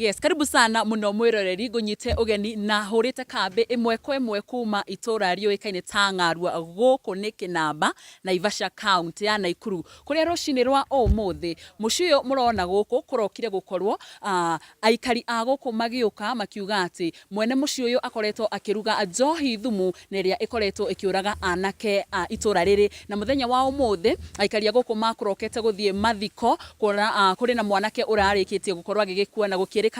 Yes, karibu sana muno mwiroreri, ngunyite ugeni na hurite kambi imwe kwa imwe kuma itura riuikaine ta Ng'arua, guku ni Kinamba, Naivasha, county ya Naikuru, kuria rucini rwa umuthi muciĩ ũyũ mũrona gũkũ kũrokire gũkorwo aikari a gũkũ magĩũka makiuga atĩ mwene mũciĩ ũyũ akoretwo akĩruga njohi thumu na ĩrĩa ĩkoretwo ĩkĩũraga anake a itũra rĩrĩ. Na mũthenya wa ũmũthĩ aikari a gũkũ makũrokete gũthiĩ mathiko kuona kũrĩ na mwanake ũrarĩkĩtie gũkorwo agĩgĩkua, na gũkĩrĩkana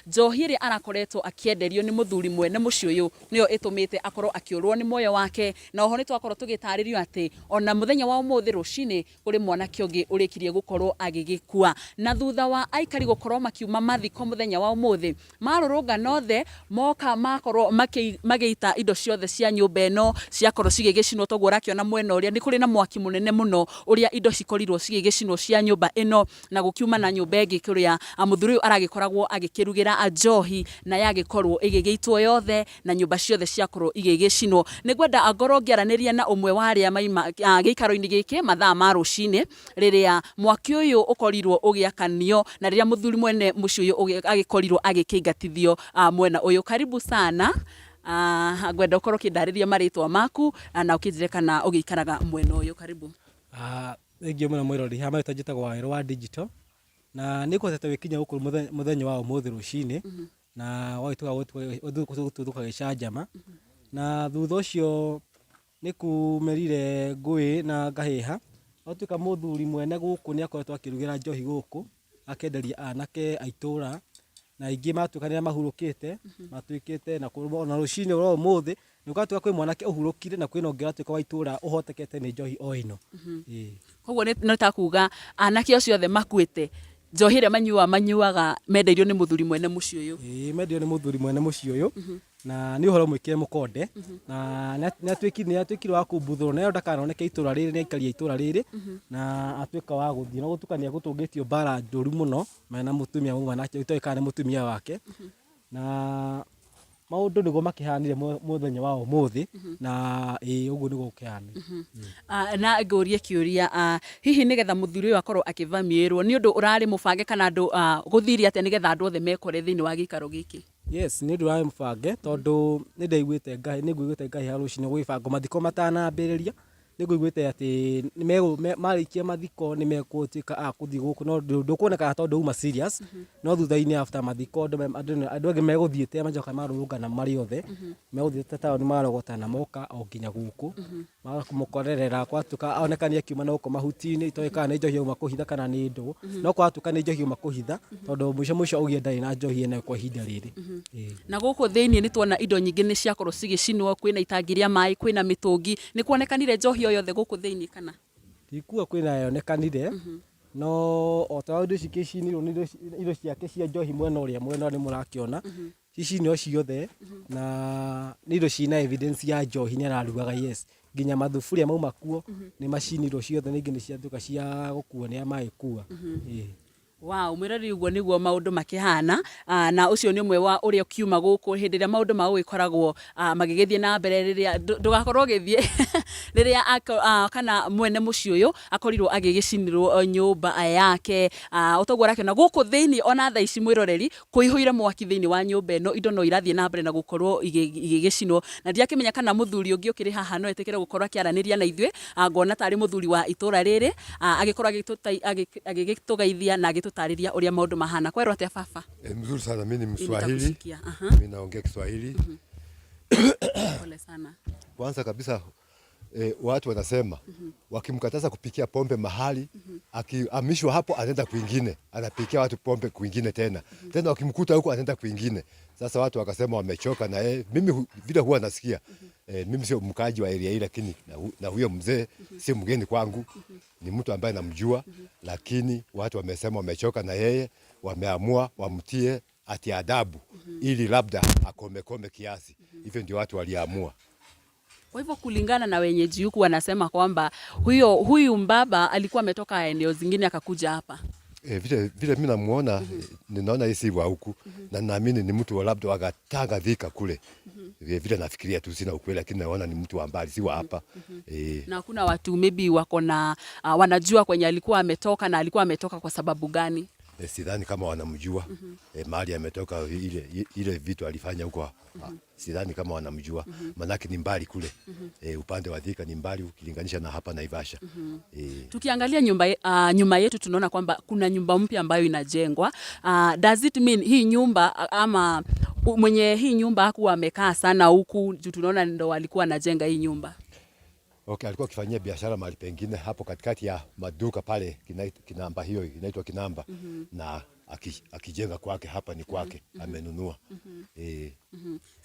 njohi ĩrĩa arakoretwo akĩenderio nĩ mũthuri mwene mũciĩ ũyũ nĩyo ĩtũmĩte akorwo akĩũrwo nĩ muoyo wake. Na oho nĩ twakorwo tũgĩtarĩrio atĩ ona mũthenya wa ũmũthĩ rũcinĩ kũrĩ mwanake ũngĩ ũrĩkirie gũkorwo agĩgĩkua. Na thutha wa aikari gũkorwo makiuma mathiko mũthenya wa ũmũthĩ, marũrũngana othe moka makorwo magĩita indo ciothe cia nyũmba ĩno, ciakorwo cigĩgĩcinwo. Toguo ũrakĩona mwena ũrĩa nĩ kũrĩ na mwaki mũnene mũno ũrĩa indo cikorirwo cigĩgĩcinwo cia nyũmba ĩno, na gũkiuma na nyũmba ĩngĩ kũrĩa mũthuri ũyũ aragĩkoragwo agĩkĩrugĩra njohi, na yagĩkorwo ĩgĩgĩitwo yothe na nyũmba ciothe ciakorwo igĩgĩcinwo. Nĩ ngwenda ngorwo ngĩaranĩria na ũmwe wa arĩa maima gĩikaro-inĩ gĩkĩ mathaa ma rũcinĩ rĩrĩa mwaki ũyũ ũkorirwo ũgĩakanio na rĩrĩa mũthuri mwene mũciĩ ũyũ agĩkorirwo agĩkĩingatithio mwena ũyũ. Karibu sana. Ngwenda ũkorwo ũkĩndarĩria marĩtwa maku na ũkĩnjĩre kana ũgĩikaraga mwena ũyũ. Karibu. Thengiũ mũno mwĩrori, haha marĩtwa njĩtagwo Wawerũ wa Digital, na nĩ ngũhotete gwĩkinyia gũkũ mũthenya wa ũmũthĩ rũcinĩ, na gwagĩtuĩka tũgagĩcanjama, na thutha ũcio nĩ kumĩrire ngũĩ na ngahĩha, gwatuĩka mũthuri mwene gũkũ nĩ akoretwo akĩrugĩra njohi gũkũ, akenderia anake a itũra, na aingĩ matuĩka nĩ arĩa mahurũkĩte, matuĩkĩte na ona rũcinĩ rwa ũmũthĩ, nĩ gwatuĩka kwĩ mwanake ũhurũkire na kwĩna ũngĩ ũratuĩka wa itũra ũhotekete nĩ njohi o ĩno. Ĩĩ. Koguo nĩ ta kuga anake acio othe makuĩte, njohi ĩrĩa manyuaga manyuaga mendeirio nĩ mũthuri mwene mũciĩ ũyũ. Ĩĩ, mendio nĩ mũthuri mwene mũciĩ ũyũ, na nĩ ũhoro mwĩkĩre mũkonde, na nĩ atuĩkire wa kumbuthũrwo na ndakanoneke itũra rĩrĩ nĩ aikari a itũra rĩrĩ, na atuĩka wa gũthiĩ na gũtuĩka nĩ egũtũngĩtio mbara njũru mũno mena mũtumia mauma nake itoĩ kana nĩ mũtumia wake, na maũndũ nĩguo makĩhanire mũthenya wa ũmũthĩ, na ĩĩ, ũguo nĩguo gũkĩhanire. Na ngũrie kĩũria, hihi nĩgetha mũthuri ũyũ akorwo akĩvamiĩrwo nĩ ũndũ ũrarĩ mũbange kana andũ gũthire atĩa nĩgetha andũ othe mekore thĩinĩ wa gĩikaro gĩkĩ? Yes, nĩ ũndũ ũrarĩ mũbange tondũ nĩ ndaiguĩte ngaĩ nĩ nguiguĩte ngahĩha rũcinĩ gũgĩbangwo mathiko matanambĩrĩria, nĩ nguiguĩte atĩ marĩkia mathiko nĩ megũtuĩka a kũthiĩ gũkũ, no ndũkuonekana tondũ uma serious, no thutha-inĩ after mathiko andũ angĩ megũthiĩte macoka marũrũngana marĩ othe, megũthiĩte taũni marogotana moka o nginya gũkũ, makamũkorerera gwatuĩka oneka nĩ akiuma na gũkũ mahuti-inĩ, itoĩ kana nĩ njohi auma kũhitha kana nĩ ndũ, no gwatuĩka nĩ njohi auma kũhitha, tondũ mũico mũico augire ndarĩ na njohi enayo kwa ihinda rĩrĩ. Ĩĩ. Na gũkũ thĩinĩ nĩ tuona indo nyingĩ nĩ ciakorwo cigĩcinwo, kwĩna itangi rĩa maĩ, kwĩna mĩtũngi, nĩ kuonekanire njohi o yothe gũkũ thĩinĩ kana? Ndikuga kwĩna yonekanire, no o ta ũrĩa indo ici icinirwo nĩ indo ciake cia njohi mwena ũrĩa mwena nĩ mũrakĩona, cicinirwo ciothe, na nĩ indo ciĩna evidence ya njohi nĩ ararugaga, yes, nginya mathuburia mauma kuo nĩ macinirwo ciothe na ingĩ nĩ ciatuĩka cia gũkuo nĩ arĩa magĩkua. Ĩĩ. Wow, mwĩrori, ũguo nĩguo maũndũ makĩhana, na ũcio nĩ ũmwe wa ũrĩa ũkiuma gũkũ hĩndĩ ĩrĩa maũndũ ma gũgĩkoragwo magĩgĩthiĩ na mbere rĩrĩa ndũgakorwo ũgĩthiĩ rĩrĩa kana mwene mũciĩ ũyũ akorirwo agĩgĩcinĩrwo nyũmba yake. O toguo ũrakĩona gũkũ thĩinĩ ona thaa ici, mwĩroreri, kũihũire mwaki thĩinĩ wa nyũmba ĩno, indo no irathiĩ na mbere na gũkorwo igĩgĩcinwo, na ndirakĩmenya kana mũthuri ũngĩ ũkĩrĩ haha no etĩkĩre gũkorwo akĩaranĩria na ithuĩ. Ngona tarĩ mũthuri wa itũra rĩrĩ, agĩkorwo agĩgĩtũgeithia na agĩtũtarĩria ũrĩa maũndũ mahana. Kwerwo atĩa, baba? E, mzuri sana. Mimi ni Mswahili. Nitakusikia. Aha. Mimi naongea Kiswahili. Pole sana. Kwanza kabisa watu wanasema wakimkataza kupikia pombe mahali, akihamishwa hapo anaenda kwingine, anapikia watu pombe kwingine tena tena, wakimkuta huko anaenda kwingine. Sasa watu wakasema wamechoka na yeye. Mimi vile huwa nasikia, mimi sio mkaaji wa area hii, lakini na huyo mzee si mgeni kwangu, ni mtu ambaye namjua, lakini watu wamesema wamechoka na yeye, wameamua wamtie ati adabu ili labda akomekome kiasi. Hivyo ndio watu waliamua. Kwa hivyo kulingana na wenyeji huku wanasema kwamba huyu mbaba alikuwa ametoka eneo zingine akakuja hapa. E, vile vile mimi namuona, ninaona hii si wa huku na naamini ni mtu wa labda wagatanga Thika kule. Vile vile nafikiria tu, sina ukweli, lakini naona ni mtu wa mbali, si wa hapa. E, Na kuna watu maybe wako na wanajua kwenye alikuwa ametoka na alikuwa ametoka kwa sababu gani? Sidhani kama wanamjua. Mahali ametoka ile vitu alifanya huko. Sidhani kama wanamjua. Manake ni mbali kule. Upande wa Thika ni mbali ukilinganisha na hapa Naivasha. Tukiangalia nyuma yetu tunaona kwamba kuna nyumba mpya ambayo inajengwa. Does it mean hii nyumba ama mwenye hii nyumba hakuwa amekaa sana huku juu tunaona ndo walikuwa anajenga hii nyumba? Okay, alikuwa akifanyia biashara mahali pengine hapo katikati ya maduka pale Kinamba, hiyo inaitwa Kinamba. Na akijenga kwake hapa ni kwake. Amenunua.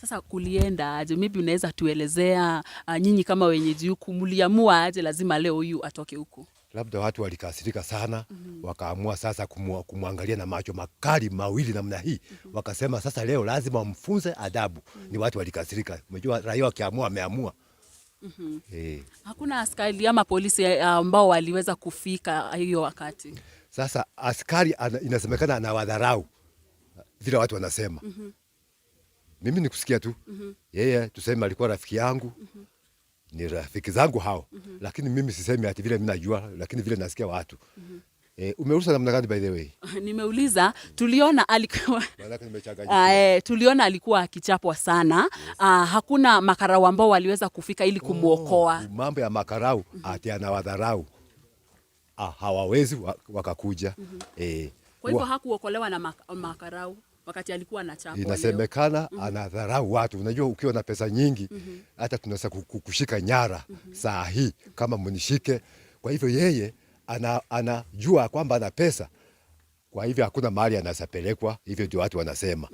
Sasa kulienda aje? Maybe unaweza tuelezea, nyinyi kama wenyeji huku mliamua aje lazima leo huyu atoke huku? Labda watu walikasirika sana. Wakaamua sasa kumwangalia na macho makali mawili namna hii. Wakasema sasa leo lazima wamfunze adabu. Ni watu walikasirika. Unajua raia wakiamua ameamua. Hakuna askari ama polisi ambao waliweza kufika hiyo wakati? Sasa askari inasemekana anawadharau vile watu wanasema. Mimi nikusikia tu. Yeye tuseme alikuwa rafiki yangu. Ni rafiki zangu hao. Lakini mimi sisemi ati vile mimi najua, lakini vile nasikia watu. Umeuliza namna gani by the way? Nimeuliza, tuliona alikuwa Maanake nimechanganyikiwa. Tuliona alikuwa akichapwa sana. Yes. Hakuna makarau ambao waliweza kufika ili kumuokoa. Oh, mambo ya makarau ati anawadharau. Hawawezi wakakuja. Kwa hivyo hakuokolewa na makarau wakati alikuwa anachapwa leo. Inasemekana anadharau watu. Unajua ukiwa na pesa nyingi hata tunaweza kukushika nyara saa hii kama mnishike. Kwa hivyo yeye anajua kwamba ana pesa. Kwa hivyo hakuna mahali anasapelekwa, hivyo ndio watu wanasema.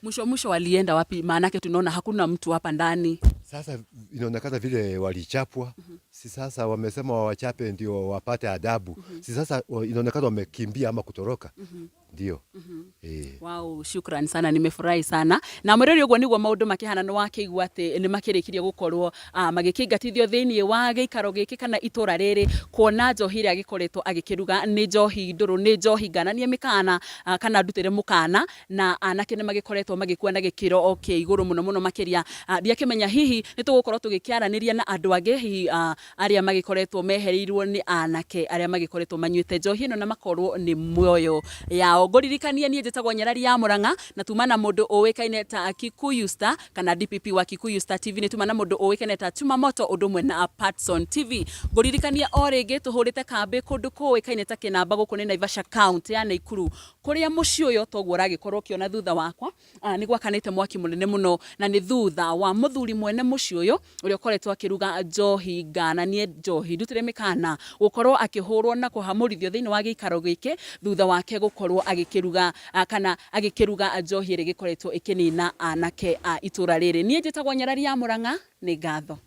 Mwisho mwisho walienda wapi? Maanake tunaona hakuna mtu hapa ndani. Sasa inaonekana vile walichapwa. Si sasa wamesema wawachape ndio wapate adabu. Si sasa inaonekana wamekimbia ama kutoroka. Ndio. Wow, shukran sana, nimefurahi sana. Na mwirori uguo niguo maundu makihana ni wakĩigua atĩ nĩ makĩrĩkirie gũkorwo magĩkĩingatithio thĩinĩ wa gĩikaro gĩkĩ kana itũra rĩrĩ, kuona njohi ĩrĩa agĩkoretwo agĩkĩruga nĩ njohi ndũrũ, nĩ njohi ngananie mĩkana, kana ndutĩre mũkana, na anake nĩ magĩkoretwo magĩkua na gĩkĩro o kĩa igũrũ mũno mũno makĩria. Ndiakĩmenya hihi nĩ tũgũkorwo tũgĩkĩaranĩria na andũ angĩ hihi, arĩa magĩkoretwo mehereirwo nĩ anake arĩa magĩkoretwo manyuĩte njohi ĩno na makorwo nĩ muoyo yao. Ngũririkanie niĩ njĩtagwo Nyarari ya Mũrang'a na tuma na mũndũ ũĩkaine ta Kikuyu Star kana DPP wa Kikuyu Star TV, nĩ tuma na mũndũ ũĩkaine ta Chuma Moto ũndũ ũmwe na Patson TV. Ngũririkanie o rĩngĩ tũhũrĩte kambĩ kũndũ kũĩkaine ta Kĩnamba gũkũ nĩ Naivasha County ya Naikuru, kũrĩa mũciĩ ũyũ toguo ũragĩkorwo ũkĩona thutha wakwa, nĩ gwakanĩte mwaki mũnene mũno, na nĩ thutha wa mũthuri mwene mũciĩ ũyũ ũrĩa ũkoretwo akĩruga njohi ngananie njohi ndutĩre mĩkana gũkorwo akĩhũrwo na kũhamũrithio thĩinĩ wa gĩikaro gĩkĩ thutha wake gũkorwo agĩkĩruga, kana agĩkĩruga njohi ĩrĩa ĩgĩkoretwo ĩkĩnina anake a itũra rĩrĩ. Niĩ njĩtagwo Nyarari ya Mũrang'a, nĩ ngatho.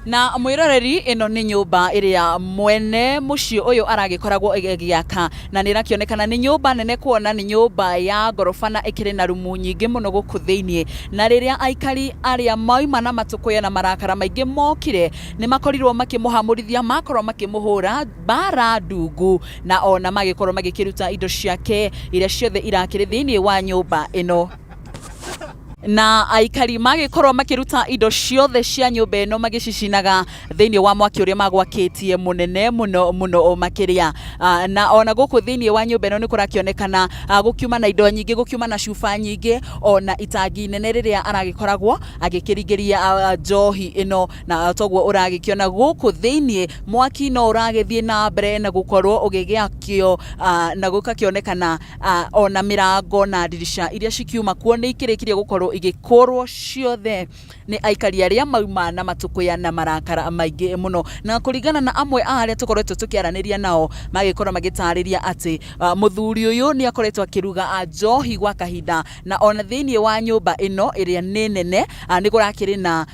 Na mwĩroreri, ĩno nĩ nyũmba ĩrĩa mwene mũciĩ ũyũ aragĩkoragwo ĩgĩaka, na nĩ ĩrakĩonekana nĩ nyũmba nene, kuona nĩ nyũmba ya ngoroba na ĩkĩrĩ na rumu nyingĩ mũno gũkũ thĩiniĩ. Na rĩrĩa aikari arĩa mauma na matũkũya na marakara maingĩ mokire, nĩ makorirwo makĩmũhamũrithia, makorwo makĩmũhũra mbara ndungu, na ona magĩkorwo magĩkĩruta indo ciake iria ciothe irakĩrĩ thĩiniĩ wa nyũmba ĩno. Na aikari magĩkorwo makĩruta indo ciothe cia nyũmba ĩno magĩcicinaga thĩiniĩ wa mwaki ũrĩa magwakĩtie mũnene mũno mũno makĩria. Na ona gũkũ thĩiniĩ wa nyũmba ĩno nĩ kũrakĩonekana, gũkiuma na indo nyingĩ, gũkiuma na cuba nyingĩ, ona itangi nene rĩrĩa aragĩkoragwo agĩkĩringĩria njohi ĩno. Na toguo ũragĩkĩona gũkũ thĩiniĩ mwaki no ũragĩthiĩ na mbere na gũkorwo ũgĩgĩakio, na gũgakĩonekana, ona mĩrango na ndirica iria cikiuma kuo nĩ ikĩrĩkirie gũkorwo igĩkũrwo ciothe nĩ aikari arĩa mauma na matũkũya na marakara maingĩ mũno. Na kũringana na amwe a arĩa tũkoretwo tũkĩaranĩria nao, magĩkorwo magĩtarĩria atĩ mũthuri ũyũ nĩ akoretwo akĩruga njohi gwa kahinda, na ona thĩiniĩ wa nyũmba ĩno ĩrĩa nĩ nene, nĩ kũrakĩrĩ na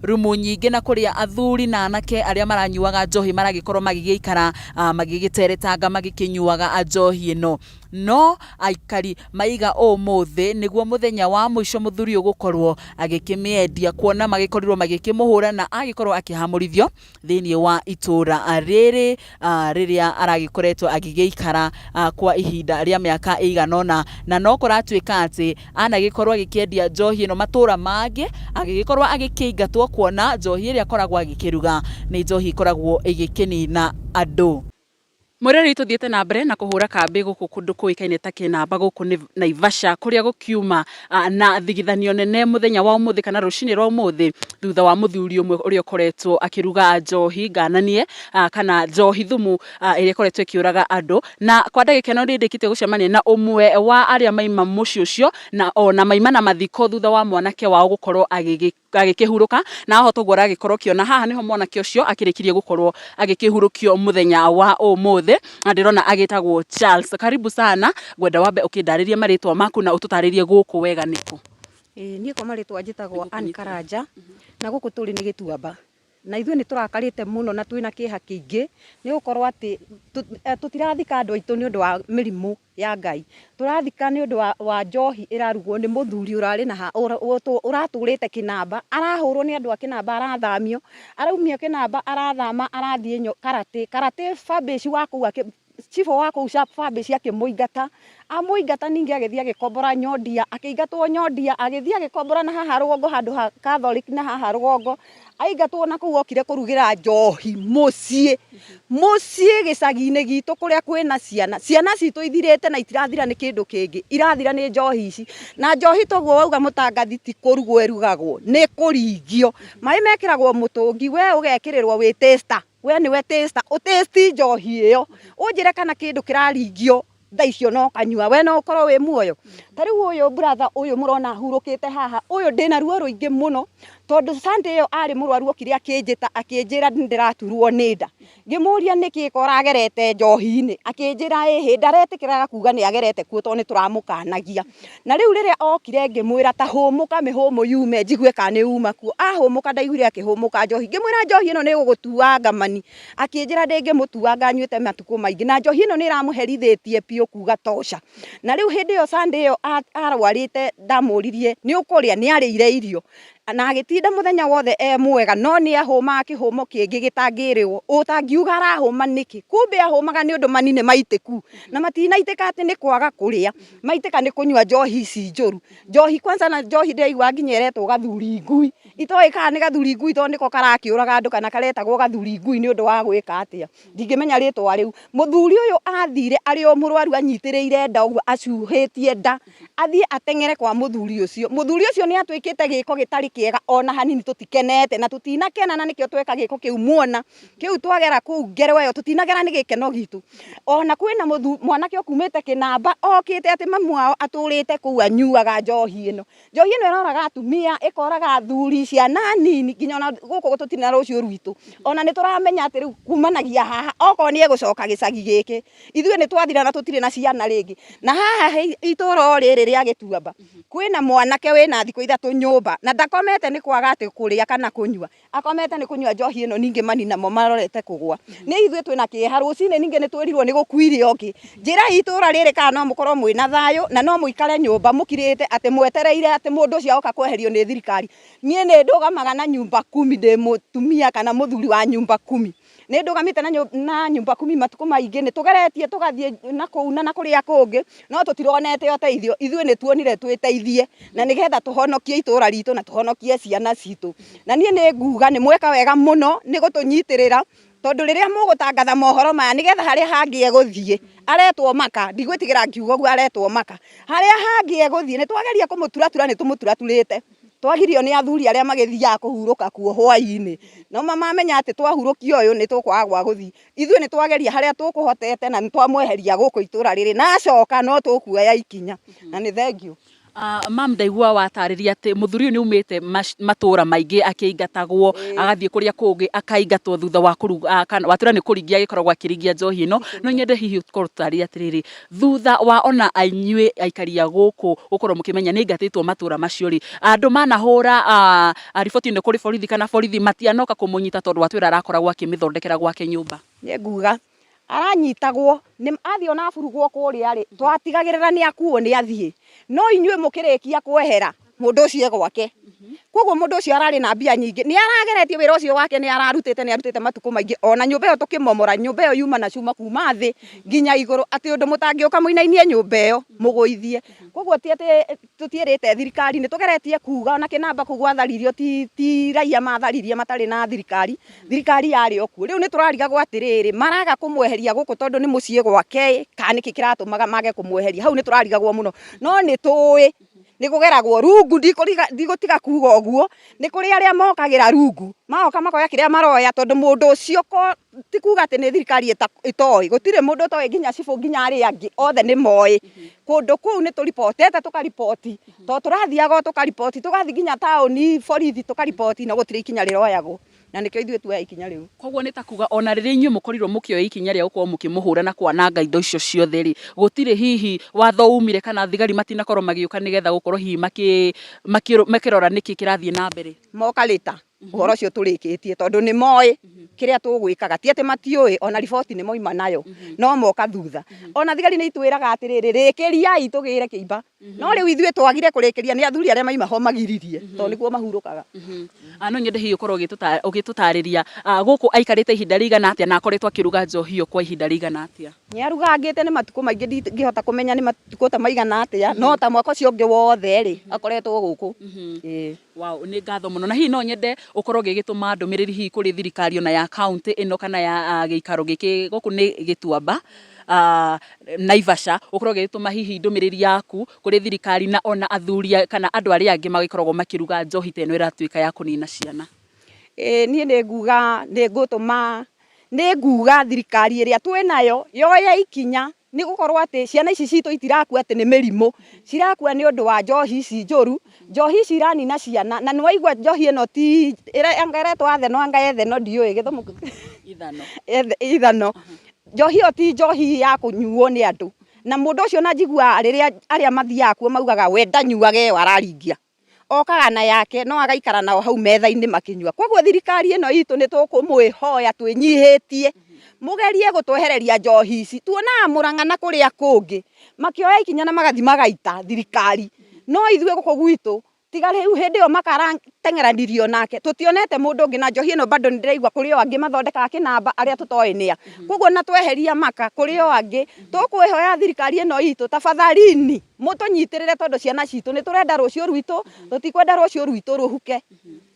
rumu nyingĩ, na kũrĩa athuri na anake arĩa maranyuaga njohi maragĩkorwo magĩgĩikara, magĩgĩteretanga magĩkĩnyuaga njohi ĩno. No aikari maiga ũmũthĩ nĩguo mũthenya wa mũico mũthuri ũyũ gũkorwo agĩkĩmĩendia, kuona magĩkorirwo magĩkĩmũhũra na agĩkorwo akĩhamũrithio thĩiniĩ wa itũra rĩrĩ, rĩrĩa aragĩkoretwo agĩgĩikara kwa ihinda rĩa mĩaka ĩigana ũna. Na no kũratuĩka atĩ anagĩkorwo agĩkĩendia njohi ĩno matũra mangĩ, agĩgĩkorwo agĩkĩingatwo, kuona njohi ĩrĩa akoragwo agĩkĩruga nĩ njohi ĩkoragwo ĩgĩkĩnina andũ. Mwĩroreri, tũthiĩte na mbere na kũhũra kambĩ gũkũ kũndũ kũĩkaine ta Kĩnamba gũkũ nĩ Naivasha, kũrĩa gũkiuma na thigithanio nene mũthenya wa ũmũthĩ kana rũcinĩ rwa ũmũthĩ, thutha wa mũthuri ũmwe ũrĩa ũkoretwo akĩruga njohi ngananie kana njohi thumu ĩrĩa ĩkoretwo ĩkĩũraga andũ. Na kwa ndagĩka ĩno nĩ ndĩkĩtie gũcemania na ũmwe wa arĩa maima mũciĩ ũcio na ona maima na mathiko thutha wa mwanake wao gũkorwo agĩkĩhurũka. Na haha toguo ũragĩkorwo ũkĩona, haha nĩho mwanake ũcio akĩrĩkirie gũkorwo agĩkĩhurũkio mũthenya wa ũmũthĩ, na ndĩrona agĩtagwo Charles. Karibu sana, ngwenda wambe ũkĩndarĩrie marĩtwa maku na ũtũtarĩrie gũkũ wega nĩkũ. Ĩĩ, niĩ kwa marĩtwa njĩtagwo Ann Karanja, na gũkũ tũrĩ nĩ Gĩtuamba. Na ithuĩ nĩ tũrakarĩte mũno na twĩna kĩeha kĩingĩ nĩ gũkorwo atĩ tũtirathika andũ aitũ nĩ ũndũ wa mĩrimũ ya Ngai. Tũrathika nĩ ũndũ wa njohi ĩrarugwo nĩ mũthuri ũrarĩ na ũratũrĩte Kĩnamba, arahũrwo nĩ andũ a Kĩnamba, arathamio, araumio Kĩnamba, arathama, arathiĩ Karatĩ. Karatĩ Fabish wa kũu, cibũ wa kũu Fabish akĩmũingata, amũingata ningĩ agĩthiĩ agĩkombora Nyondia, akĩingatwo Nyondia, agĩthiĩ agĩkombora na haha rũgongo handũ ha Catholic na haha rũgongo, aingatwo na kũu okire kũrugĩra njohi mũciĩ, mũciĩ gĩcagi-inĩ gitũ kũrĩa kwĩna ciana, ciana citũ ithirĩte na itirathira nĩ kĩndũ kĩngĩ, irathira nĩ njohi ici. Na njohi toguo wauga mũtangathi ti kũrugwo ĩrugagwo, nĩ kũringio. Maĩ mekĩragwo mũtũngi, we ũgekĩrĩrwo wĩ taster, we nĩwe taster, ũ taste njohi ĩyo, ũnjĩre kana kĩndũ kĩraringio thaa icio no kanyua, we no ũkorwo wĩ muoyo. Ta rĩu ũyũ brother ũyũ mũrona ahurũkĩte haha, ũyũ ndĩna ruo rũingĩ mũno, tondũ Sunday ĩyo arĩ mũrwaru okire akĩnjĩta akĩnjĩra nĩndĩraturwo nĩ nda. Ngĩmũria nĩkĩ ko ũragerete njohi-inĩ, akĩnjĩra ĩhĩ, ndaretĩkĩraga kuga nĩ agerete kuo tondũ nĩtũramũkanagia. Na rĩu rĩrĩa okire ngĩmwĩra ta hũmũka mĩhũmũ yume njigue kana nĩ uma kuo. Ahũmũka ndaiguire akĩhũmũka njohi, ngĩmwĩra njohi ĩno nĩ ĩgũgũtuanga mani. Akĩnjĩra ndĩngĩmũtuanga anyuĩte matukũ maingĩ, na njohi ĩno nĩ ĩramũherithĩtie biũ kuga tosha. Na rĩu hĩndĩ ĩyo Sunday ĩyo arwarĩte ndamũririe nĩ ũkũrĩa, nĩ arĩire irio na agĩtinda mũthenya wothe e mwega, no nĩ ahũmaga kĩhũmo kĩngĩ gĩtangĩrĩrwo, ũtangiuga arahũma nĩkĩ, kumbe ahũmaga nĩ ũndũ mani nĩ maitĩku, na matinaitĩka atĩ nĩ kwaga kũrĩa, maitĩka nĩ kũnyua njohi ici njũru. Njohi kwanza, na njohi ndĩraigua nginya ĩretwo gathuri ngui, itoĩ kana nĩ gathuri ngui tondũ nĩko karakĩũraga andũ kana karetagwo gathuri ngui nĩ ũndũ wa gwĩka atĩa, ndingĩmenya rĩtwa rĩu. Mũthuri ũyũ athire arĩ o mũrwaru anyitĩrĩire nda ũguo acuhĩtie nda, athiĩ ateng'ere kwa mũthuri ũcio. Mũthuri ũcio nĩ atuĩkĩte gĩko gĩtarĩ kĩega ona hanini, tũtikenete na tũtinakena, na nĩkĩo tweka gĩko kĩu muona kĩu twagera kũu ngero ĩyo, tũtinagera nĩ gĩkeno gitũ. Ona kwĩna mwanake ũkumĩte Kĩnamba okĩte atĩ mamu wao atũrĩte kũu anyuaga njohi ĩno. Njohi ĩno ĩroraga atumia, ĩkoraga athuri, ciana nini, nginya ona gũkũ tũtirĩ na rũciũ rwitũ. Ona nĩ tũramenya atĩ rĩu kumanagia haha, okorwo nĩ egũcoka gĩcagi gĩkĩ, ithuĩ nĩ twathira na tũtirĩ na ciana rĩngĩ. Na haha itũra rĩrĩ rĩa Gĩtuamba kwĩna mwanake wĩna thikũ 3 nyũmba, na ndakomete nĩ kwaga atĩ kũrĩa kana kũnyua, akomete nĩ kũnyua njohi ĩno, ningĩ mani namo marorete kũgwa. Nĩ ithuĩ twĩna kĩeha, rũcinĩ ningĩ nĩ twĩrirwo nĩ gũkuire ũngĩ. Njĩra itũra rĩrĩ kana no mũkorwo mwĩna thayũ na no mũikare nyũmba mũkirĩte atĩ mwetereire atĩ mũndũ ũcio oka kweherio nĩ thirikari. Niĩ nĩ ndũgamaga na nyumba kumi, ndĩ mũtumia kana mũthuri wa nyumba kumi. Nĩ ndũgamĩte na nyumba kumi matukũ maingĩ, nĩ tũgeretie tũgathiĩ na kũu na kũrĩa kũngĩ, no tũtironete ũteithio. Ithuĩ nĩ tuonire twĩteithie na nĩgetha tũhonokie itũra ritũ na tũhonokie ciana citũ. Na niĩ nĩ nguga nĩ mweka wega mũno nĩ gũtũnyitĩrĩra, tondũ rĩrĩa mũgũtangatha mohoro maya nĩgetha harĩa hangĩ egũthiĩ aretwo maka, ndigwĩtigĩra ngiuga ũguo, aretwo maka, harĩa hangĩ egũthiĩ nĩ twageria kũmũturatura, nĩ tũmũturaturĩte, twagirio nĩ athuri arĩa magĩthiaga kũhurũka kuo hwaĩ-inĩ, no mamenya atĩ twahurũkia ũyũ nĩ tũkwaga gwa gũthiĩ. Ithuĩ nĩ twageria harĩa tũkũhotete na nĩ twamweheria gũkũ itũra rĩrĩ, na acoka no tũkuoya ikinya. Na nĩ thengiũ. Mam, ndaigua watarĩria atĩ mũthuri ũyũ nĩ aumĩte matũra maingĩ akĩingatagwo, agathiĩ kũrĩa kũngĩ akaingatwo thutha wa kũruga, kana watwĩra nĩ kũringia agĩkoragwo akĩringia njohi ĩno. No nyende hihi ũkorwo ũtũtarĩrie atĩrĩrĩ, thutha wa ona inyuĩ aikari a gũkũ gũkorwo mũkĩmenya nĩ aingatĩtwo matũra macio rĩ, andũ manahũra riboti ĩno kũrĩ borithi kana borithi matianoka kũmũnyita tondũ watwĩra arakoragwo akĩmĩthondekera gwake nyũmba? Nĩ nguga aranyitagwo nĩ athiĩ ona aburugwo kũrĩa rĩ, twatigagĩrĩra nĩ akuo nĩ athiĩ, no inyuĩ mũkĩrĩkia kwehera mũndũ ũcio e gwake. Koguo mũndũ ũcio ararĩ na mbia nyingĩ, nĩ arageretie wĩra ũcio wake, nĩ ararutĩte, nĩ arutĩte matukũ maingĩ. Ona nyũmba ĩyo tũkĩmomora, nyũmba ĩyo yuma na cuma kuma thĩ nginya igũrũ, atĩ ũndũ mũtangĩũka mũinainie nyũmba ĩyo mũgũithie. Koguo ti atĩ tũtiĩrĩte thirikari, nĩ tũgeretie kuga ona kĩnamba kũu gwatharirio ti raia matharirie matarĩ na thirikari, thirikari yarĩ o kuo. Rĩu nĩ tũrarigagwo atĩrĩrĩ, maraga kũmweheria gũkũ tondũ nĩ mũciĩ gwake kana nĩkĩ kĩratũmaga mage kũmweheria? Hau nĩ tũrarigagwo mũno. No nĩ tũĩ nĩ kũgeragwo rungu, ndigũtiga kuga ũguo, nĩ kũrĩ arĩa mokagĩra rungu, magoka makoya kĩrĩa maroya tondũ mũndũ ũcio ti kuga atĩ nĩ thirikari ĩtoĩ, gũtirĩ mũndũ ũtoĩ nginya cibũ nginya arĩa angĩ othe nĩ moĩ. Kũndũ kũu nĩ tũribotete tũkariboti, tondũ tũrathiaga o tũkariboti, tũgathiĩ nginya taũni borithi tũkariboti no gũtirĩ ikinya rĩroyagwo. Na nĩkĩo ithuĩ tuoya ikinya rĩu. Koguo nĩ ta kuga ona rĩrĩa inyuĩ mũkorirwo mũkĩoya ikinya rĩa gũkorwo mũkĩmũhũra na kwananga indo icio ciothe rĩ, gũtirĩ hihi watho umire kana thigari matinakorwo magĩũka nĩgetha gũkorwo hihi makĩrora nĩkĩ kĩrathiĩ na mbere? Moka later ũhoro ũcio tũrĩkĩtie tondũ nĩ moĩ kĩrĩa tũgwĩkaga, ti atĩ matiũĩ, ona riboti nĩ moima nayo, no moka thutha. Ona thigari nĩ itwĩraga atĩrĩrĩ, rĩkĩriai tũgĩre kĩimba. No rĩu ithuĩ twagire kũrĩkĩria nĩ athuri arĩa maima ho magiririe, tondũ nĩkuo mahurũkaga. No nyende hihi ũkorwo ũgĩtũtarĩria gũkũ aikarĩte ihinda rĩigana atĩa na akoretwo akĩruga njohi ĩyo kwa ihinda rĩigana atĩa? Nĩ arugangĩte nĩ matukũ maingĩ, ndingĩhota kũmenya nĩ matukũ ta maigana atĩa, no ta mwaka ũcio ũngĩ wothe rĩ, akoretwo gũkũ. Ĩĩ. Wow, nĩ ngatho mũno. Na hihi no nyende ũkorwo ũgĩgĩtũma ndũmĩrĩri hihi kũrĩ thirikari ona ya county ĩno kana ya gĩikaro gĩkĩ gũkũ nĩ Gĩtuamba, Naivasha, ũkorwo ũgĩgĩtũma hihi ndũmĩrĩri yaku kũrĩ thirikari na ona athuri kana andũ arĩa angĩ magĩkoragwo makĩruga njohi ta ĩno ĩratuĩka ya kũnina ciana. Ĩĩ niĩ nĩ nguga nĩ ngũtũma, nĩ nguga thirikari ĩrĩa twĩnayo yoye ikinya nĩ gũkorwo atĩ ciana ici citũ itirakua atĩ nĩ mĩrimũ, cirakua nĩ ũndũ wa njohi ici njũru, njohi ici iranina ciana, na nĩ waigua njohi ĩno ti, anga ĩretwo atheno anga etheno ndiũĩ gĩthũngũ. Ithano. Ithano. Njohi ĩyo ti njohi ya kũnyuo nĩ andũ, na mũndũ ũcio ona njiguaga rĩrĩa arĩa mathiaga kuo maugaga we ndanyuaga ĩyo araringia. Okaga na yake no agaikara nao hau metha-inĩ makĩnyua. Koguo thirikari ĩno itũ nĩ tũkũmwĩhoya twĩnyihĩtie, mũgerie gũtwehereria njohi ici. Tuonaga Mũrang'a na kũrĩa kũngĩ makĩoya ikinya na magathiĩ magaita thirikari, no ithuĩ gũkũ gwitũ tiga rĩu hĩndĩ ĩyo makarateng'eranirio nake, tũtionete mũndũ ũngĩ na njohi ĩno bado nĩ ndĩraigua kũrĩ o angĩ mathondekaga kĩnamba arĩa tũtoĩ nĩa. Koguo na tweheria maka kũrĩ o angĩ, tũkwĩhoya thirikari ĩno itũ tafadhalini mũtũnyitĩrĩre tondũ ciana citũ nĩ tũrenda rũciũ rwitũ, tũtikwenda rũciũ rwitũ rũhuke.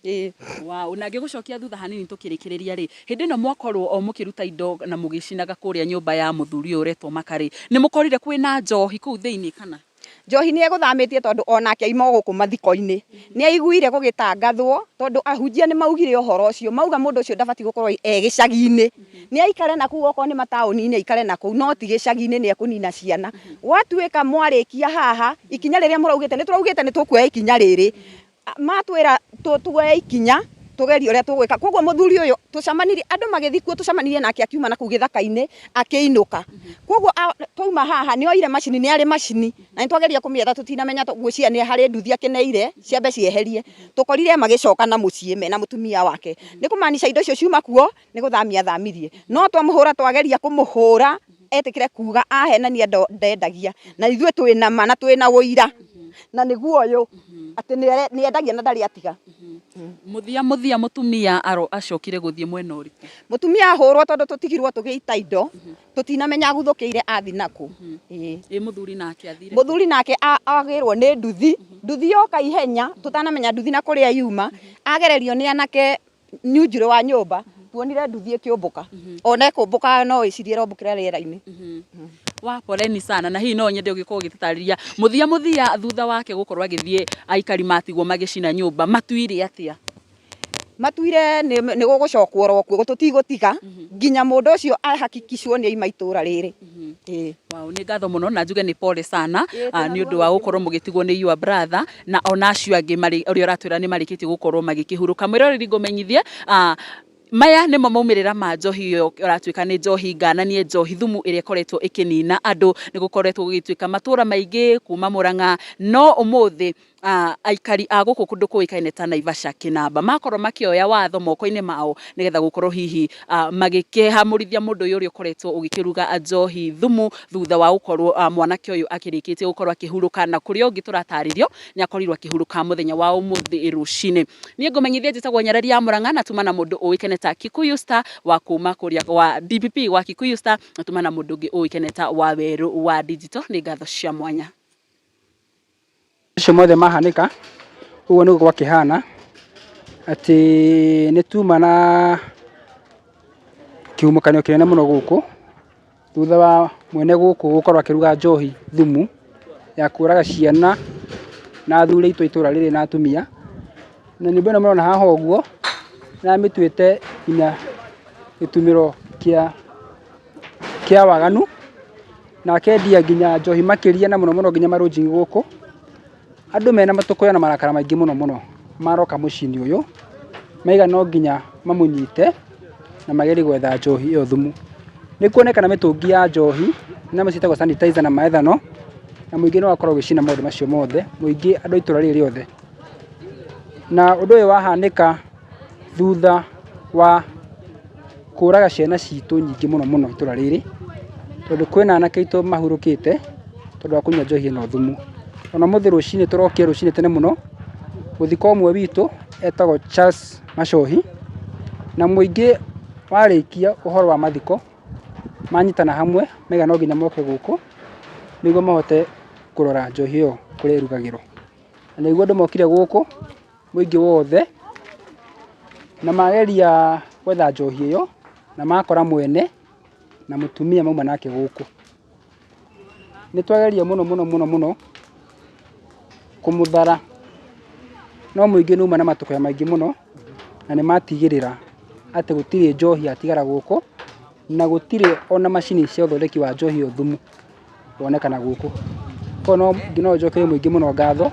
Ĩĩ. Wow, na ngĩgũcokia thutha hanini tũkĩrĩkĩrĩria rĩ, hĩndĩ ĩno mwakorwo o mũkĩruta indo na mũgĩcinaga kũrĩa nyũmba ya mũthuri ũyũ ũretwo Maka rĩ, nĩ mũkorire kwĩna njohi kũu thĩinĩ kana? Njohi nĩ egũthamĩtie tondũ onake aima o gũkũ mathiko-inĩ. Nĩ aiguire gũgĩtangathwo tondũ ahunjia nĩ maugire ũhoro ũcio, mauga mũndũ ũcio ndabatiĩ gũkorwo e gĩcagi-inĩ. Nĩ aikare na kũu okorwo nĩ mataũni-inĩ aikare na kũu no ti gĩcagi-inĩ nĩ ekũnina ciana. Gwatuĩka mwarĩkia haha, ikinya rĩrĩa mũraugĩte, nĩ tũraugĩte nĩ tũkuoya ikinya rĩrĩ. Matwĩra tuoye ikinya tũgerie ũrĩa tũgwĩka. Koguo mũthuri ũyũ tũcemanirie, andũ magĩthiĩ kuo tũcemanirie nake akiuma na kũu gĩthaka-inĩ akĩinũka. Koguo twauma haha nĩ oire macini, nĩ arĩ macini na nĩ twageria kũmĩetha tũtinamenya ngwĩciria nĩ harĩ nduthi akĩneire ciambe cieherie. Tũkorire magĩcoka na mũciĩ mena mũtumia wake. Nĩ kũmaanica indo icio ciuma kuo nĩ gũthamia athamirie. No twamũhũra twageria kũmũhũra etĩkĩre kuga ahenania ndendagia. Na ithuĩ twĩna ma na twĩna ũira na nĩguo ũyũ atĩ nĩ endagia na ndarĩ atiga. Mũthia mũthia mũtumia acokire gũthiĩ mwena ũrĩkũ? Mũtumia ahũrwo tondũ tũtigirwo tũgĩita indo, tũtinamenya aguthũkĩire athiĩ nakũ. Ĩĩ. Ĩ mũthuri nake athire kũ? Mũthuri nake agĩrwo nĩ nduthi, nduthi yoka ihenya tũtanamenya nduthi na kũrĩa yuma, agererio nĩ anake nyunjurĩ wa nyũmba tuonire nduthi ĩkĩũmbũka ona ĩkũmbũka no wĩcirie ĩrombũkĩra rĩera-inĩ. Wa poleni sana na hihi no nyende ũgĩkorwo ũgĩtũtarĩria mũthia mũthia thutha wake gũkorwo agĩthiĩ aikari matigwo magĩcina nyũmba matuire atĩa? Matuire nĩ gũgũcokwo oro kuo tũtigũtiga nginya mũndũ ũcio ahakikicwo nĩ aima itũra rĩrĩ. Ĩĩ. Wow, nĩ ngatho mũno na njuge nĩ pole sana nĩ ũndũ wa gũkorwo mũgĩtigwo nĩ your brother na ona acio angĩ marĩ ũrĩa ũratwĩra nĩ marĩkĩtie gũkorwo magĩkĩhurũka. Mwĩroreri ngũmenyithie maya nĩmo maumĩrĩra ma njohi ĩyo ĩratuĩka nĩ njohi ngananie, njohi thumu ĩrĩa ĩkoretwo ĩkĩnina andũ. Nĩ gũkoretwo gũgĩtuĩka matũra maingĩ kuma Mũrang'a no ũmũthĩ aikari a gũkũ kũndũ kũĩkaine ta Naivasha Kĩnamba makorwo makĩoya watho moko-inĩ mao nĩgetha gũkorwo hihi magĩkĩhamũrithia mũndũ ũyũ ũrĩa ũkoretwo ũgĩkĩruga njohi thumu thutha wa gũkorwo mwanake ũyũ akĩrĩkĩtie gũkorwo akĩhurũka na kũrĩa ũngĩ tũratarĩrio nĩ akorirwo akĩhurũka mũthenya wa ũmũthĩ rũcinĩ. Niĩ ngũmenyithia njĩtagwo Nyarari ya Mũrang'a na tuma na mũndũ ũĩkaine ta Kikuyu Star wa kuma kũrĩa wa DPP wa Kikuyu Star na tuma na mũndũ ũngĩ ũĩkaine ta Wawerũ wa Digital. Nĩ ngatho cia mwanya. Macio mothe mahanĩka, ũguo nĩguo gwakĩhana, atĩ nĩ tuma na kĩhuhũkanio kĩnene mũno gũkũ, thutha wa mwene gũkũ gũkorwo akĩruga njohi thumu ya kũraga ciana na athuri aitũ a itũra rĩrĩ na atumia. Na nyũmba ĩno mũrona haha ũguo, nĩ amĩtuĩte nginya gĩtumĩro kĩa waganu. Na akendia nginya njohi makĩria na mũno mũno nginya marũnjingi gũkũ. Andũ mena matũkũya na marakara maingĩ mũno mũno maroka mũciĩ-inĩ ũyũ, maiga no nginya mamũnyite na magerie gwetha njohi ĩyo thumu. Nĩ kuonekana mĩtũngi ya njohi na ciĩtagwo sanitizer na maethano, na mũingĩ nĩ wakorwo ũgĩcina maũndũ macio mothe, mũingĩ andũ a itũra rĩrĩ rĩothe. Na ũndũ ũyũ wahanĩka thutha wa kũraga ciana citũ nyingĩ mũno mũno itũra rĩrĩ, tondũ kwĩna anake aitũ mahurũkĩte tondũ wa kũnyua njohi ĩno thumu. Ona ũmũthĩ rũcinĩ tũrokire rũcinĩ tene mũno, gũthika ũmwe witũ etagwo Charles Macohi, na mũingĩ warĩkia ũhoro wa mathiko, manyitana hamwe maiga no nginya moke gũkũ, nĩguo mahote kũrora njohi ĩyo kũrĩa ĩrugagĩrwo. Na nĩguo andũ mokire gũkũ, mũingĩ wothe, na mageria gwetha njohi ĩyo, na makora mwene na mũtumia mauma nake gũkũ. Nĩ twageria mũno mũno mũno mũno kũmũthara, no mũingĩ nĩ uma na matũkũya maingĩ mũno, na nĩ matigĩrĩra atĩ gũtirĩ njohi yatigara gũkũ, na gũtirĩ ona macini cia ũthondeki wa njohi ĩyo thumu. Wonekana gũkũ. Koguo no njokerie mũingĩ mũno ngatho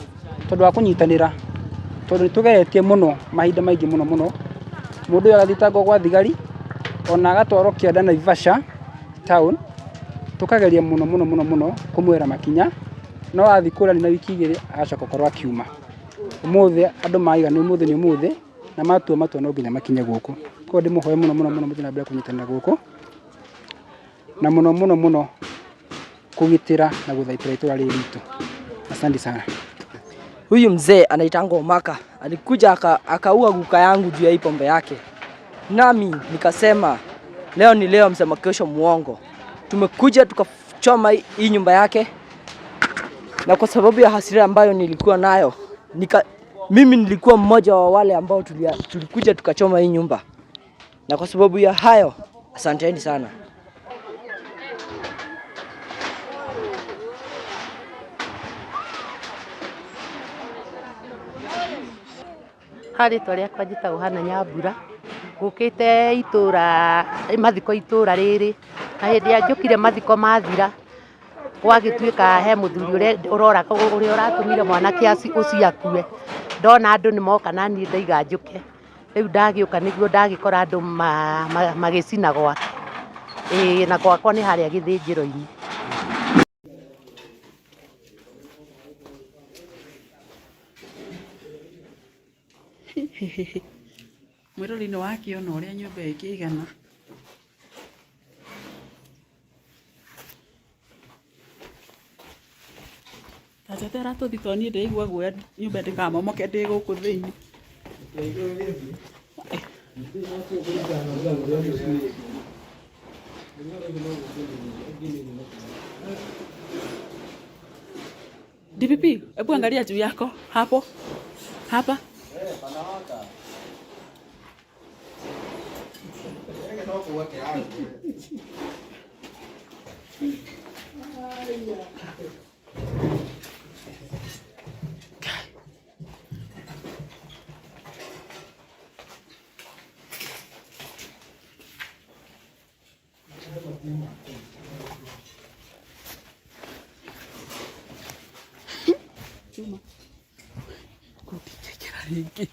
tondũ wa kũnyitanĩra, tondũ nĩ tũgeretie mũno mahinda maingĩ mũno mũno, mũndũ ũyũ agathitangwo gwa thigari, ona agatwarwo kĩanda Naivasha town, tũkageria mũno mũno mũno mũno kũmuoera makinya, no athiĩ kũrĩa na wiki igĩrĩ agacoka gũkorwo akiuma. Ũmũthĩ andũ maiga nĩ ũmũthĩ nĩ ũmũthĩ, na matua matua no nginya makinye gũkũ. Koguo ndĩmũhoe mũno mũno mũno mũthiĩ na mbere kũnyitanĩra gũkũ, na mũno mũno mũno kũgitĩra na gũthaitĩra itũra rĩrĩ ritũ. Asante sana. Huyu mzee anaitangwa Omaka alikuja akaua guka yangu juu ya hii pombe yake, nami nikasema leo ni leo, msema kesho muongo. Tumekuja tukachoma hii nyumba yake, na kwa sababu ya hasira ambayo nilikuwa nayo mimi nilikuwa mmoja wa wale ambao tulikuja tukachoma hii nyumba, na kwa sababu ya hayo, asanteni sana. Rĩtwa rĩakwa njĩtagwo Hannah Nyambura, ngũkĩte itũra mathiko itũra rĩrĩ, na hĩndĩ ĩrĩa njũkire mathiko mathira, gwagĩtuĩka he mũthuri ũrĩa ũratũmire mwanake ũcio akue, ndona andũ nĩ moka na niĩ ndaiga njũke, rĩu ndagĩũka nĩguo ndagĩkora andũ magĩcina gwake, ĩĩ na gwakwa nĩ harĩa gĩthĩnjĩro-inĩ. Mwĩrori nĩ wakĩona ũrĩa nyũmba ĩkĩigana. Ta njeterera tũthiĩ tondũ niĩ ndĩraigua guoya nyũmba ndĩkamomoke ndĩ gũkũ thĩinĩ. DPP, hebu angalia juu yako hapo hapa. Chuma kũndingĩkĩra rĩngĩ.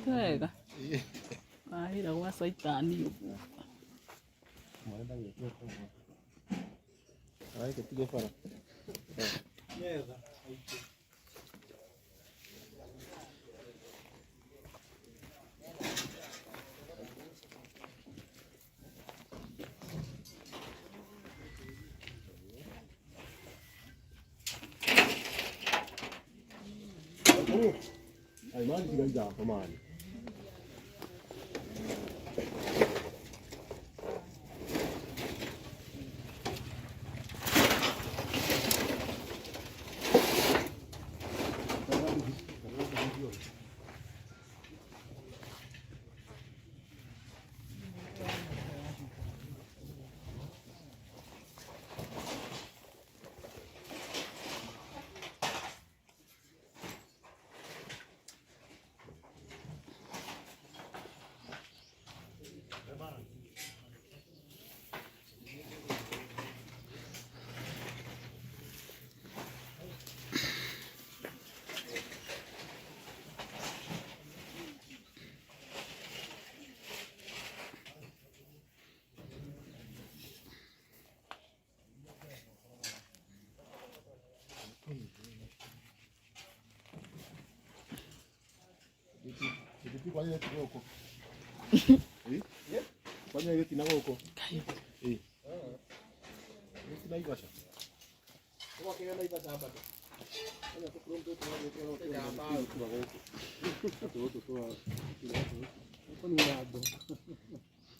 Wega. Wahĩra gwa caitani ũguo.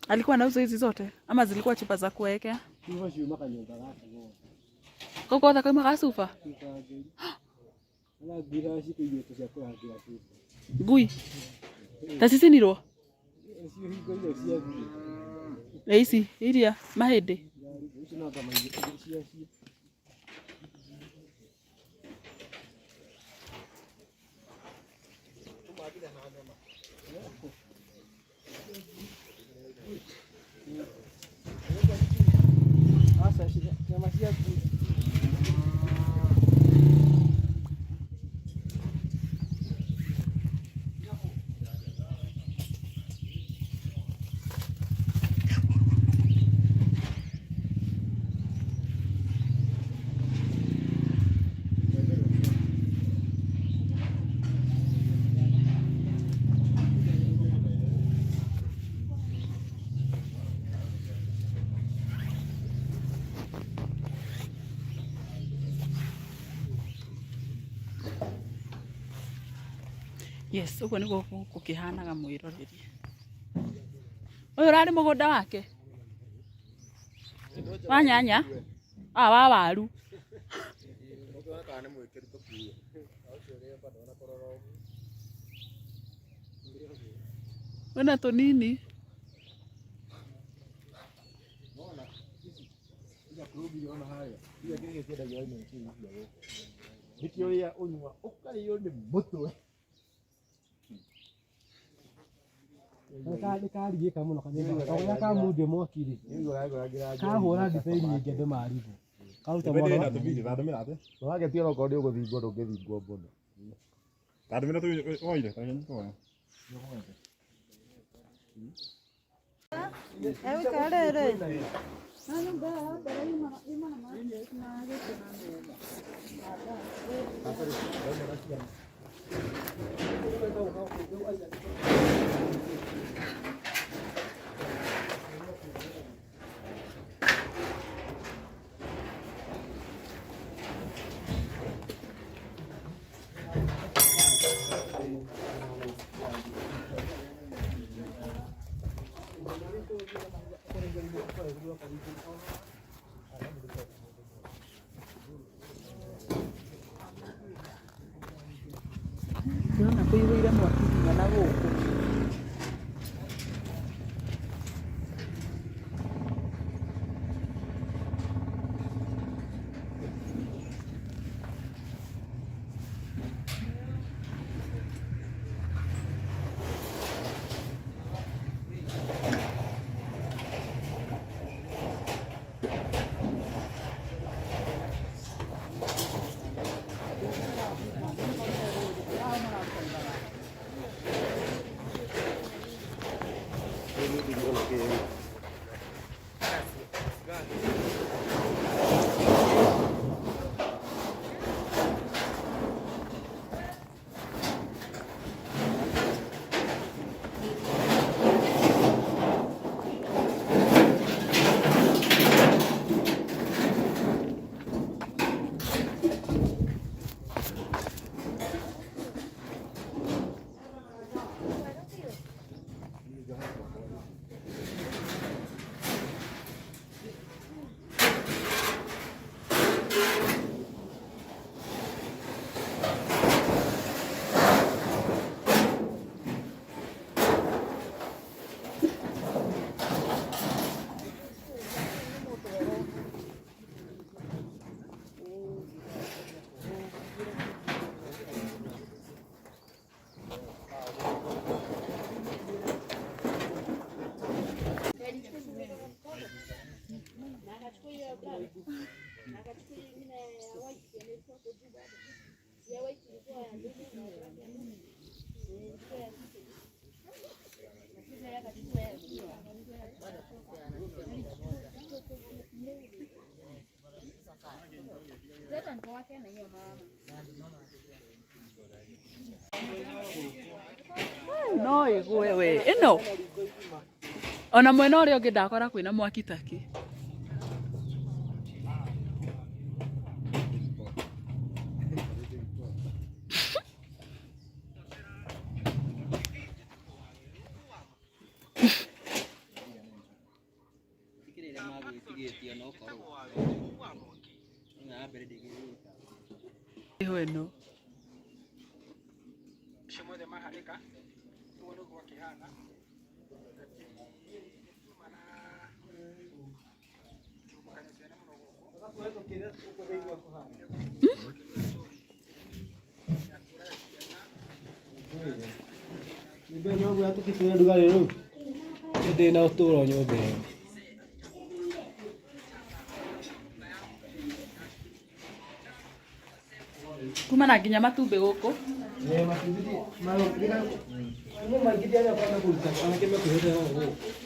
Alikuwa anauza hizi zote ama zilikuwa chupa za kuwekea? Koko kauma gacuba ngui ta cicinirwo ici iria mahĩndĩ. Yes, ũguo nĩguo gũkĩhanaga mwĩroreri. Ũyũ ũrarĩ mũgũnda wake wa nyanya, ah, wa waru. Wĩna tũnini. Nĩkĩo ũrĩa ũnyua ũkarĩo nĩ mũtwe. Nĩ karigĩka mũno kanyũmba gaka ka mundio mwaki rĩ kahũra ndibei nyingĩ andũ marigwo karuta mwana. Wagetia okorwo nĩ ũgũthingwo ndũngĩthingwo mũno. Ndĩrona kũihũire mwaki nginya na gũkũ. No ĩgwe we ĩno ona mwena ũrĩa ũngĩ ndakora kwĩna mwaki taki. Ĩho ĩno Nyũmba ĩno ũguo yatũkĩte rugarĩ rĩu ndĩ na ũtũro nyũmba ĩyo. Kuma na nginya matumbĩ gũkũ.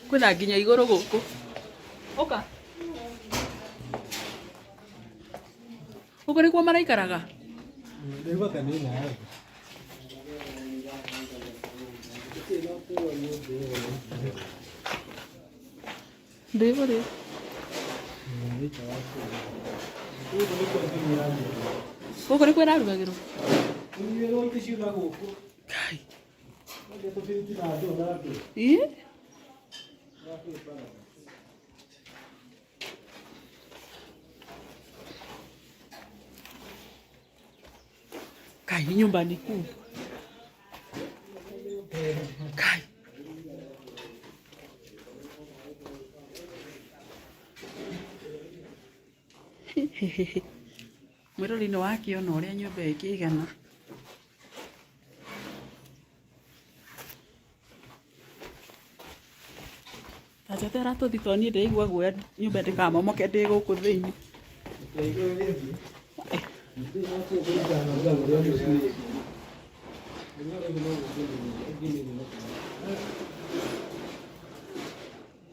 Kwĩna nginya igũrũ gũkũ. Ũka. Gũkũ nĩkuo maraikaraga? Ndĩbũrĩ. Gũkũ nĩkuo ĩrarugagĩrwo? Kai. Ĩ? Kai, hii nyumba ni kubwa. Kai. Mwĩrori nĩ wakĩona ũrĩa nyũmba ĩkĩigana. Ta njetera tũthiĩ tondũ niĩ ndĩraigua guoya nyũmba ndĩkamomoke ndĩ gũkũ thĩinĩ.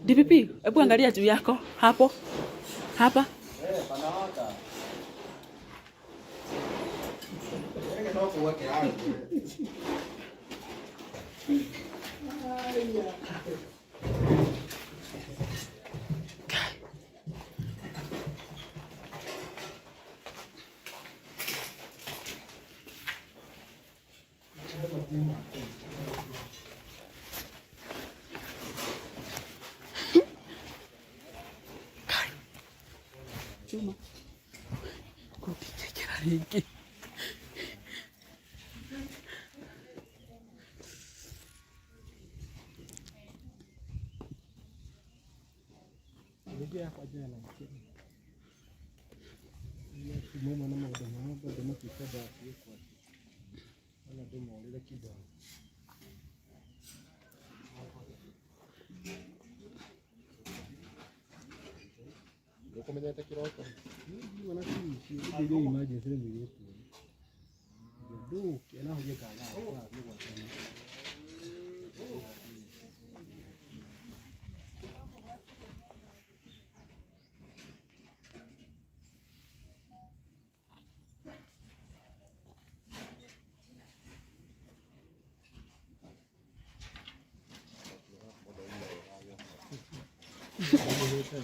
DPP, hebu angalia juu yako hapo hapa. Chuma kũndingĩkĩra rĩngĩ.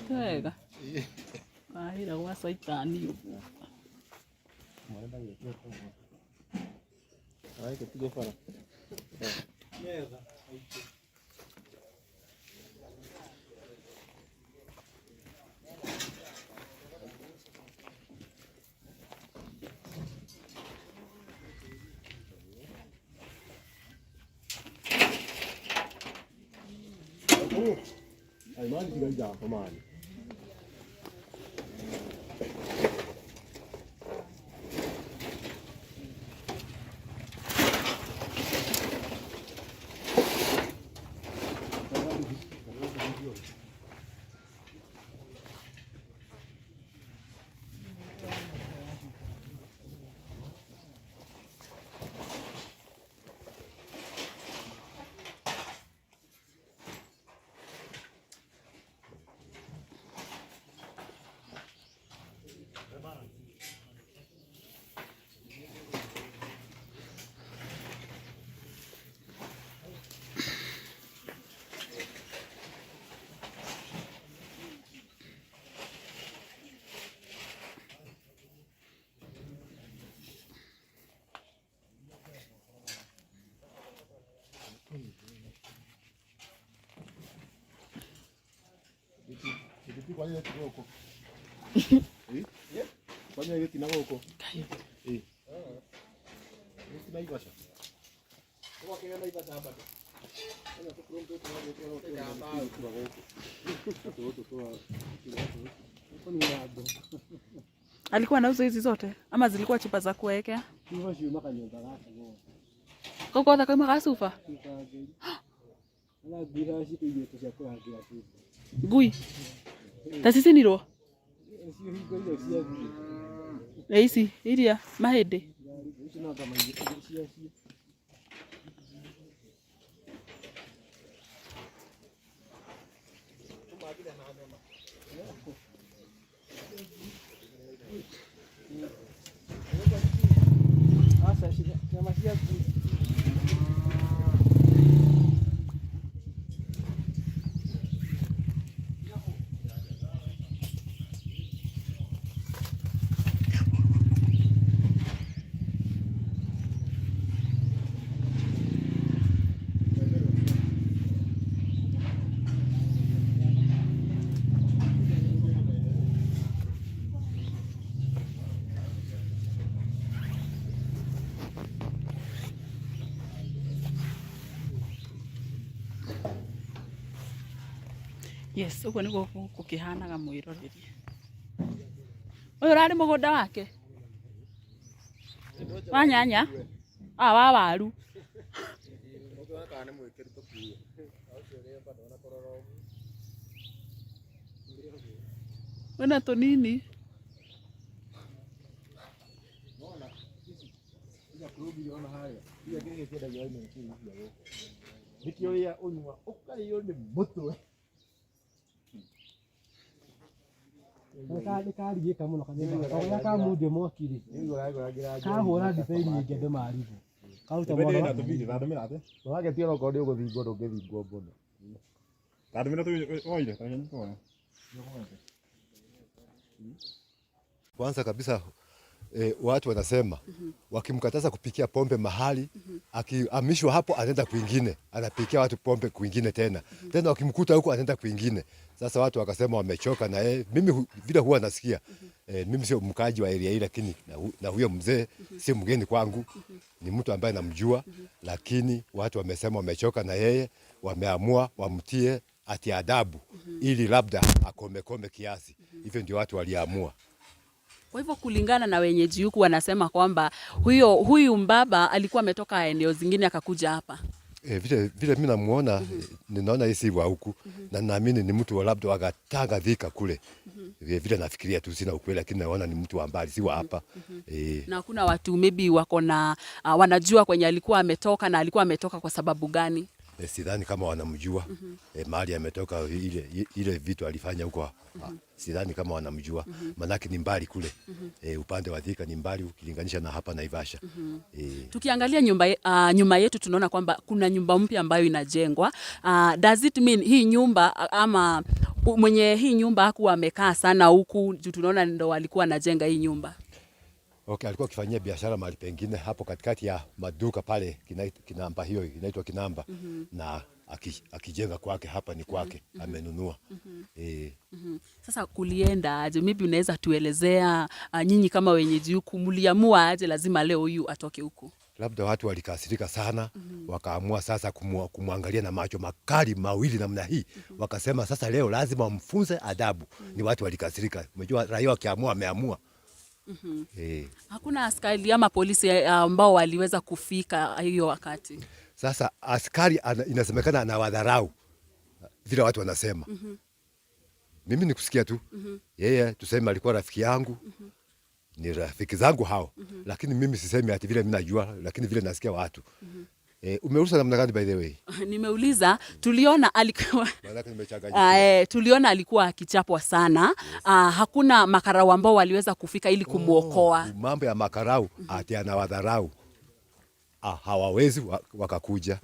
Wega. Wahĩra gwa caitani ũguo. Alikuwa anauza hizi zote ama zilikuwa chupa za kuwekea? Cuba ciuma kanyũmba gaka gothe. Kau gothe kauma ga cuba? Ona ngui cikũigĩtwo cia kũrangĩra cuba. Ngui. Ta cicinirwo? Cio hingo iria ciathiĩ. Ĩ ici iria mahĩndĩ. Icio no anga maigĩtwo ciacio. Aca nyama cia ngui. Yes, ũguo nĩguo gũkĩhanaga mwĩroreri. Ũyũ ũrarĩ mũgũnda wake? Wa nyanya? Ah, wa waru. Wĩna tũnini. Nĩkĩo ũrĩa ũnyua ũkarĩo nĩ mũtwe. Nĩ karigĩka mũno kanyũmba gaka. Kamundio mwaki rĩ. Kahũra ndibei nyingĩ andũ marigwo. Karuta mwana. Wagetia okorwo nĩ ũgũthingwo ndũngĩthingwo mũno. Kwanza kabisa watu wanasema wakimkataza kupikia pombe mahali akihamishwa hapo anaenda kwingine, anapikia watu pombe kwingine tena tena, wakimkuta huko anaenda kwingine. Sasa watu wakasema wamechoka na yeye. Mimi vile huwa nasikia mimi sio mkaaji wa area hii, lakini na huyo mzee si mgeni kwangu, ni mtu ambaye namjua, lakini watu wamesema wamechoka na yeye, wameamua wamtie ati adabu ili labda akomekome kiasi. Hivyo ndio watu waliamua. Kwa hivyo kulingana na wenyeji huku wanasema kwamba huyu mbaba alikuwa ametoka eneo zingine akakuja hapa. Vile mimi namuona, ninaona hii si wa huku na naamini ni mtu wa labda wakatanga Thika kule. Vile nafikiria tu, sina ukweli, lakini naona ni mtu wa mbali, si wa hapa. Na kuna watu maybe wako na wanajua kwenye alikuwa ametoka na alikuwa ametoka kwa sababu gani? Sidhani kama wanamjua mahali ametoka, ile vitu alifanya huko. Sidhani kama wanamjua, manake ni mbali kule. Upande wa Thika ni mbali ukilinganisha na hapa Naivasha. Tukiangalia nyuma yetu tunaona kwamba kuna nyumba mpya ambayo inajengwa. Does it mean hii nyumba ama Mwenye hii nyumba hakuwa amekaa sana huku juu tunaona ndo alikuwa anajenga hii nyumba. Okay, alikuwa akifanyia biashara mahali pengine hapo katikati ya maduka pale Kinamba, hiyo inaitwa Kinamba. Na akijenga kwake hapa ni kwake amenunua. Sasa kulienda aje? Maybe unaweza tuelezea, nyinyi kama wenyeji huku mliamua aje lazima leo huyu atoke huku? Labda watu walikasirika sana. Wakaamua sasa kumwangalia na macho makali mawili namna hii. Wakasema sasa leo lazima wamfunze adabu. Ni watu walikasirika, umejua raia wakiamua ameamua. Hakuna askari ama polisi ambao waliweza kufika hiyo wakati? Sasa askari inasemekana anawadharau vile watu wanasema. Mimi nikusikia tu. Yeye tuseme alikuwa rafiki yangu. Ni rafiki zangu hao. Lakini mimi sisemi ati vile mimi najua, lakini vile nasikia watu. Umeuliza namna gani by the way? Nimeuliza, tuliona alikuwa Maanake nimechanganyikiwa. Tuliona alikuwa akichapwa sana. Yes. Hakuna makarau ambao waliweza kufika ili kumuokoa. Oh, mambo ya makarau ati anawadharau. Hawawezi wakakuja.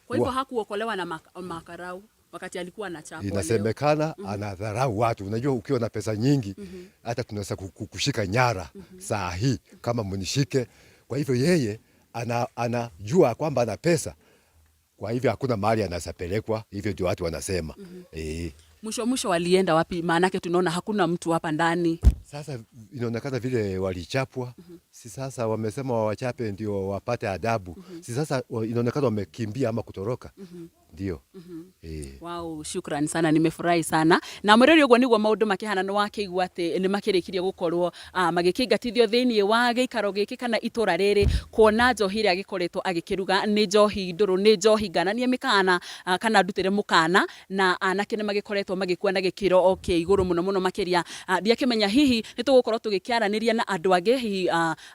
Kwa hivyo hakuokolewa na makarau wakati alikuwa anachapwa leo. Inasemekana anadharau watu. Unajua ukiwa na pesa nyingi hata tunaweza kukushika nyara saa hii kama mnishike. Kwa hivyo yeye anajua kwamba ana pesa. Kwa hivyo hakuna mahali anaweza pelekwa, hivyo ndio watu wanasema. Mwisho mwisho walienda wapi? Maanake tunaona hakuna mtu hapa ndani. Sasa inaonekana vile walichapwa. Si sasa wamesema wawachape ndio wapate adabu. Si sasa inaonekana wamekimbia ama kutoroka. Ndio. Wow, shukran sana, nimefurahi sana. Na mwirori uguo niguo maundu makihana ni wakĩigua atĩ nĩ makĩrĩkirie gũkorwo magĩkĩingatithio thĩinĩ wa gĩikaro gĩkĩ kana itũra rĩrĩ, kuona njohi ĩrĩa agĩkoretwo agĩkĩruga nĩ njohi ndũrũ, nĩ njohi ngananie mĩkana, kana ndutĩre mũkana, na anake nĩ magĩkoretwo magĩkua na gĩkĩro o kĩa igũrũ mũno mũno makĩria. Ndiakĩmenya hihi nĩ tũgũkorwo tũgĩkĩaranĩria na andũ angĩ hihi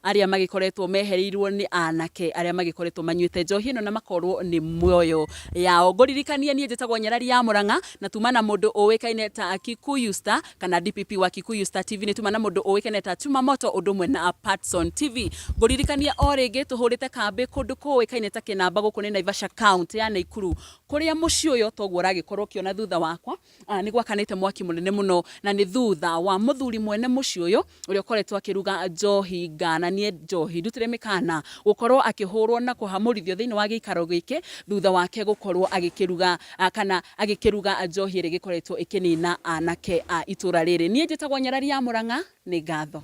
arĩa magĩkoretwo mehereirwo nĩ anake arĩa magĩkoretwo manyuĩte njohi ĩno na makorwo nĩ muoyo yao. Ngũririkanie niĩ njĩtagwo Nyarari ya Mũrang'a na tuma na mũndũ ũĩkaine ta Kikuyu Star kana DPP wa Kikuyu Star TV, nĩ tuma na mũndũ ũĩkaine ta Chuma Moto ũndũ ũmwe na Patson TV. Ngũririkanie o rĩngĩ tũhũrĩte kambĩ kũndũ kũĩkaine ta Kĩnamba gũkũ nĩ Naivasha County ya Naikuru, kũrĩa mũciĩ ũyũ toguo ũragĩkorwo ũkĩona thutha wakwa, nĩ gwakanĩte mwaki mũnene mũno, na nĩ thutha wa mũthuri mwene mũciĩ ũyũ ũrĩa ũkoretwo akĩruga njohi ngananie njohi ndutĩre mĩkana gũkorwo akĩhũrwo na kũhamũrithio thĩinĩ wa gĩikaro gĩkĩ thutha wake gũkorwo agĩkĩruga kana agĩkĩruga njohi ĩrĩa ĩgĩkoretwo ĩkĩnina anake a itũra rĩrĩ. Niĩ njĩtagwo Nyarari ya Mũrang'a, nĩ ngatho.